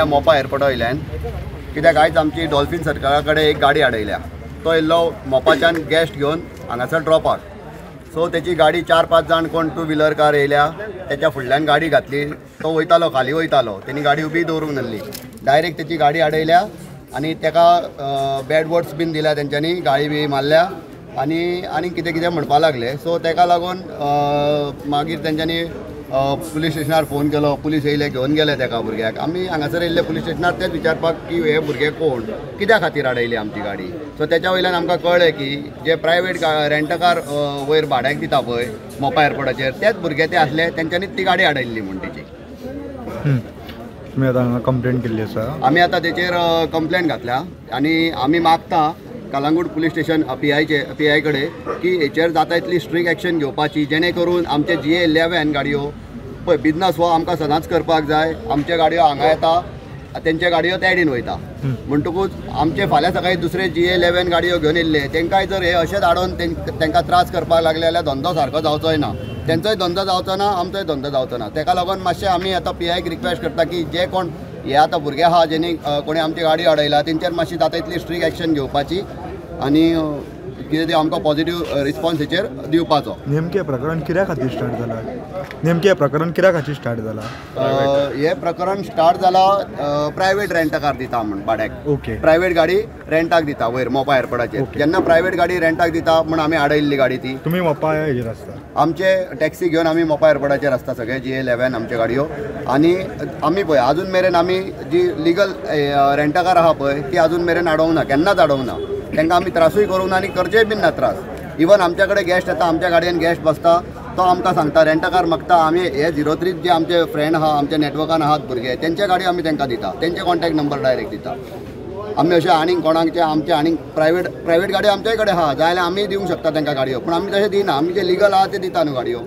मोपा एअरपोर्टा वयल्यान कित्याक आयज आमची डॉल्फीन सरकारा कडेन एक गाडी आडयल्या. तो येयल्लो मोपाच्यान गेस्ट घेवन हांगासर ड्रॉपाक. सो तेची गाडी 4-5 जाण कोण टू व्हिलर कार येयल्या, तेच्या फुडल्यान गाडी घातली. तो वयतालो खाली वयतालो, तेणी गाडी उबी दवरूंक नासली, डायरेक्ट तेची गाडी आडयल्या आनी तेका बॅड वर्ड्स बीन दिल्या तेंच्यांनी, गाळी बी मारल्या आनी आनी कितें कितें म्हणपाक लागले. सो तेका लागून मागीर तेंच्यांनी पुलीस स्टेशनार फोन केलो, पुलीस येयले घेवन गेले तेका भुरग्याक. आमी हांगासर येयल्ले पुलीस स्टेशनार तेच विचारपाक की हे भुरगे कोण, कित्या खातीर आडयली आमची गाडी. सो तेच्या वयल्यान आमकां कळ्ळें की जे प्रायवेट रेंटकार वयर भाड्याक दिता पळय मोपा एअरपोर्टाचेर, तेच भुरगे ते आसले, तेंच्यांनीच ती गाडी आडयल्ली म्हूण तेची. तुमी आतां हांगा कंप्लेन केल्ली आसा? आमी आतां तेचेर कंप्लेन घातल्या आनी आमी मागता Calangute police station P I कडेन की हेचेर जाता इतली स्ट्रीक एक्शन घेवपाची, जेणे करून आमचे GA 11 गाडयो पळय, बिजनस हो आमकां सदांच करपाक जाय. आमचे गाडयो हांगा येता, तेंचे गाडयो त्या वयता, म्हणटकूच आमचे फाल्यां सकाळी दुसरे GA 11 गाडयो घेवन येयल्ले तेंकांय जर हे अशेंच आडोवन तेंकां त्रास करपाक लागले जाल्यार धंदो सारको जावचोय ना, तेंचोय धंदो जावचो ना, आमचोय धंदो जावचो ना. तेका लागून मातशें आमी आतां पी आयक रिक्वेस्ट करता की जे कोण हे आतां भुरगे आहा जेणी कोणी आमची गाडी आडयला तेंचेर मातशी जाता इतली स्ट्रीक एक्शन घेवपाची आनी कितें ते आमकां पॉझिटीव रिस्पॉन्स हेचेर दिवपाचो. नेमकें प्रकरण कित्या खातीर स्टार्ट जाला? नेमकें प्रकरण कित्या खातीर स्टार्ट जाला? हे प्रकरण स्टार्ट जाला प्रायवेट रेंटकार दिता म्हण भाड्याक. प्रायवेट गाडी रेंटाक दिता वयर मोपा एअरपोर्टाचेर. जेन्ना प्रायवेट गाडी रेंटाक दिता म्हण आमी आडयल्ली गाडी ती. तुमी मोपा हेजेर आसता? आमचे टॅक्सी घेवन आमी मोपा एअरपोर्टाचेर आसता सगळे GA 11 आमचे गाडयो. आनी आमी पळय आजून मेरेन आमी जी लिगल रेंटकार आहा पळय ती आजून मेरेन आडोवंक ना, केन्नाच आडोवंक ना. तांकां आमी त्रासूय करूंक ना आनी करचेय बीन ना त्रास. इवन आमच्या कडेन गेस्ट येता, आमच्या गाडयेन गेस्ट बसता, तो आमकां सांगता रेंटकार मागता. आमी हे 03 जे आमचे फ्रेंड आहा, आमच्या नेटवर्कान आहात भुरगे, तेंच्या गाडयो आमी तांकां दिता, तेंचे कॉन्टॅक्ट नंबर डायरेक्ट दिता आमी. अशें आनीक कोणाकचे आमचे आनीक प्रायवेट गाडयो आमच्याय कडेन आहा, जाय जाल्यार आमी दिवंक शकता तांकां गाडयो, पूण आमी तशें दिना. आमी जे लिगल आहा ते दिता न्हू गाडयो.